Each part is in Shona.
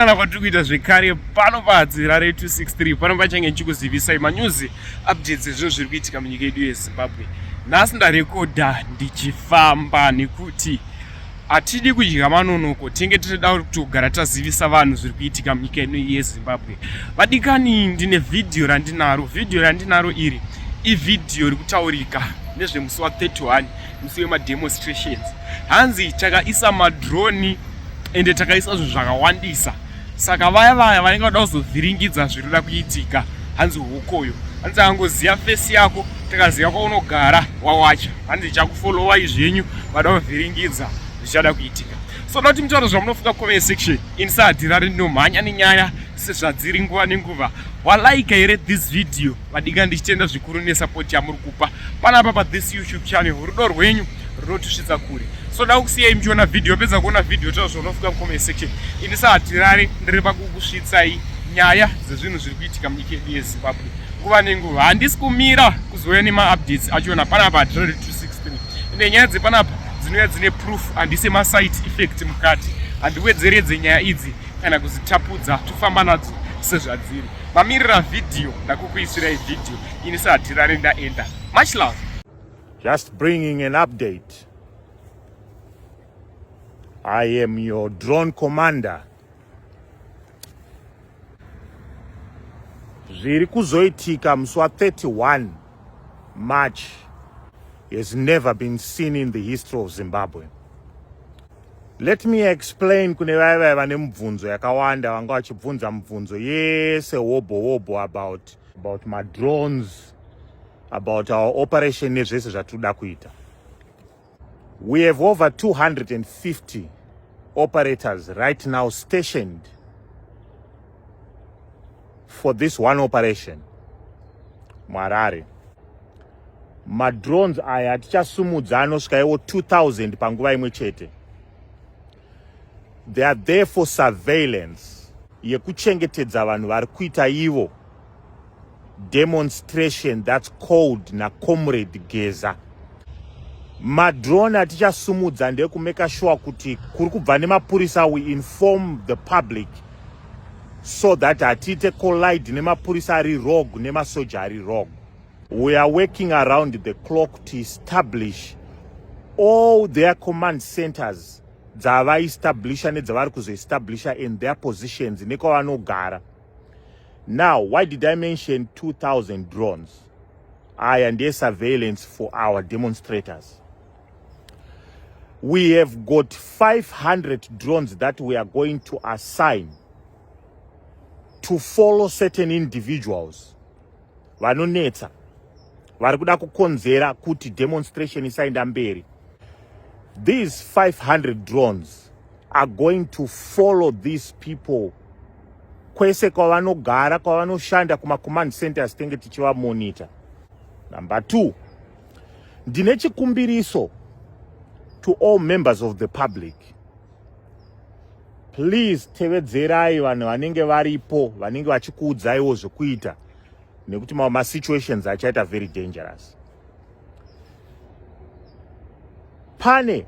Kana kwatiri kuita zvekare pano paHadzirare 263 pano pachange ndichikuzivisai manews updates ezvinhu zviri kuitika munyika yedu yeZimbabwe. Nhasi ndarekodha ndichifamba nekuti hatidi kudya manonoko, tinge tichida kutogara tazivisa vanhu zviri kuitika munyika yedu yeZimbabwe. Vadikani, ndine vhidhiyo randinaro. Vhidhiyo randinaro iri ivhidhiyo rikutaurika nezvemusi wa 31 musi wemademonstrations. Hanzi takaisa madroni ende takaisa zvinhu zvakawandisa saka vaya vaya vanenge vada kuzovhiringidza zviri kuda kuitika hanzi hokoyo hanzi angoziva fesi yako takaziva kwaunogara wawacha hanzi ichakufolowai zvenyu vada kuvhiringidza zvichada kuitika so da kuti mutauro zvamunofunga comment section inisahatirari ndinomhanya nenyaya sezvadziri nguva nenguva walaika here this video vadika ndichitenda zvikuru nesapoti yamuri kupa panapa pathis youtube channel rudo rwenyu runotisvitsa kure so da kusiyai muchiona video pedza kuona video taura zvaunofunga mucomment section ini sahatirare ndiri pakukusvitsai nyaya dzezvinhu zviri kuitika munyika yedu yezimbabwe nguva nenguva handisi kumira kuzouya nemaupdates achona panapa hatirare 263 ine nyaya dzepanapa dzinouya dzine proof handise masite effect mukati handiwedzeredze nyaya idzi kana kuzitapudza tofamba nadzo sezvadziri mamirira vhidhiyo ndakukuisirai vhidhiyo ini sahatirare ndaenda much love. Just bringing an update. I am your drone commander. Zviri kuzoitika musi wa 31 March has never been seen in the history of Zimbabwe. Let me explain kune vaya vaya vane mubvunzo yakawanda vanga vachibvunza mubvunzo yese wobho wobho about madrones about our operation nezvese zvatinoda kuita. We have over 250 operators right now stationed for this one operation muHarare. Madrones aya tichasumudza anosvika iwo 2000 panguva imwe chete. They are there for surveillance yekuchengetedza vanhu vari kuita ivo demonstration that's called nacomrade Geza. Madrone atichasumudza ndekumeka sure kuti kuri kubva nemapurisa, we inform the public so that hatiite collide nemapurisa ari rogue nemasoja ari rogue. We are working around the clock to establish all their command centers dzavaestablisha nedzavari kuzoestablisha in their positions nekwavanogara. Now, why did I mention 2,000 drones? Aya ndiye surveillance for our demonstrators. We have got 500 drones that we are going to assign to follow certain individuals vanonetsa vari kuda kukonzera kuti demonstration isaenda mberi. These 500 drones are going to follow these people kwese kwavanogara, kwavanoshanda, kumacommand centers tenge tichivamonita. Number 2, ndine chikumbiriso to all members of the public. Please tevedzerai vanhu vanenge varipo vanenge vachikuudzaiwo zvekuita nekuti mamwe masituations achaita very dangerous. Pane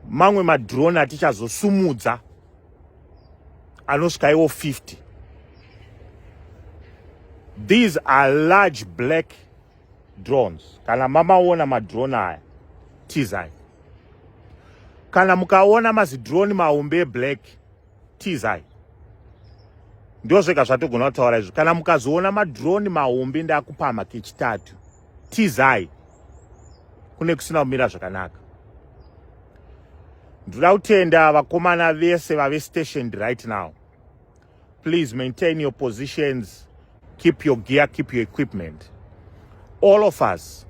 mamwe madrone atichazosumudza anosvika iwo 50. These are large black drones. Kana mamaona madrone aya, tizai. Kana mukaona mazidrone mahombe eblack, tizai. Ndo zvega zvatogona kutaura izvo. Kana mukazoona madrone mahombe ndakupamha kechitatu, tizai. Kune kusina kumira zvakanaka. Ndoda kutenda vakomana vese vave stationed right now. Please maintain your positions, keep your gear, keep your equipment. All of us,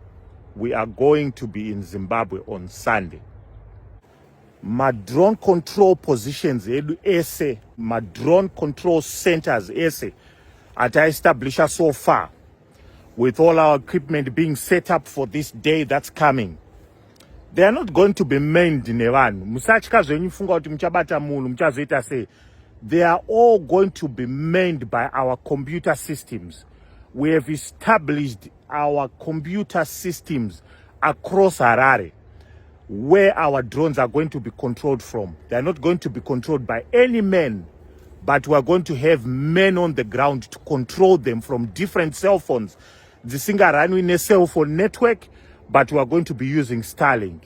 we are going to be in Zimbabwe on Sunday. Madrone control positions edu ese, madrone control centers ese ataestablisha so far, with all our equipment being set up for this day that's coming, they are not going to be manned nevanhu. Musatya zvenyu funga kuti muchabata munhu muchazoita sei. They are all going to be manned by our computer systems. We have established our computer systems across Harare. where our drones are going to be controlled from. They are not going to be controlled by any men, but we are going to have men on the ground to control them from different cell phones dzisingaranwi necell phone network, but we are going to be using Starlink.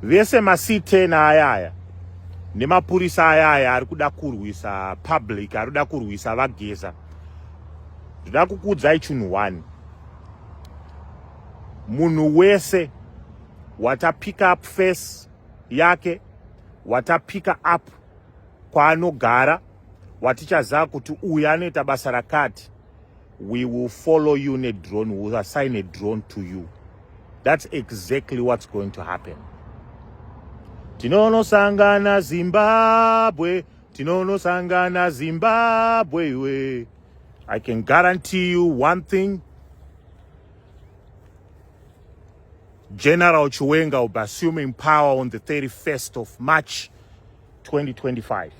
Vese maC10 ayaya nemapurisa ayaya ari kuda kurwisa public, ari kuda kurwisa vaGeza, ndoda kukuudzai chinhu one: munhu wese watapick up face yake, watapick up kwaanogara, watichaziva kuti uyu anoita basa rakati, we will follow you nedrone. We will assign a drone to you. That's exactly what's going to happen. Tinonosangana Zimbabwe, tinonosangana Zimbabwe iwe. I can guarantee you one thing: General Chiwenga will be assuming power on the 31st of March 2025.